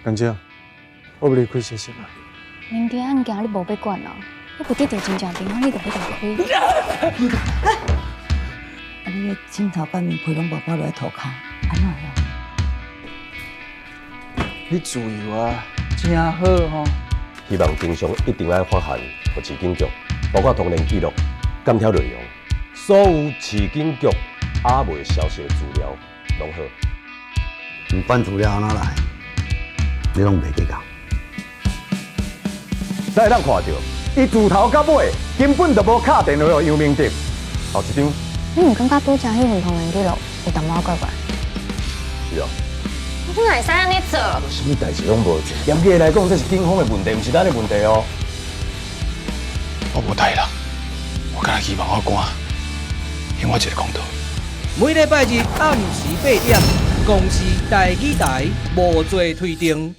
感姐，我欲離開實習啊。明天案件你無欲管啊？你無得著真正電話，你就欲共開。啊！你个枕頭蓋棉被攏無掛落來塗跤，按怎會？你自由啊！真好吼！希望經常一定愛發函予市警局，包括通聯記錄、監聽內容，所有市警局猶未消息的資料，攏好。毋管資料按怎來，你攏袂計較。咱會當看著，伊自頭到尾根本就無敲電話予楊明德。後一張。你毋感覺拄才彼份通聯記錄有淡薄仔怪怪？是啊。你哪會使按呢做？啥物代誌攏無做。嚴格來講，這是警方的問題，毋是咱的問題哦。我無答應人，我干焦希望法官還我一個公道。每禮拜日暗時8點，公視台語台無罪推定。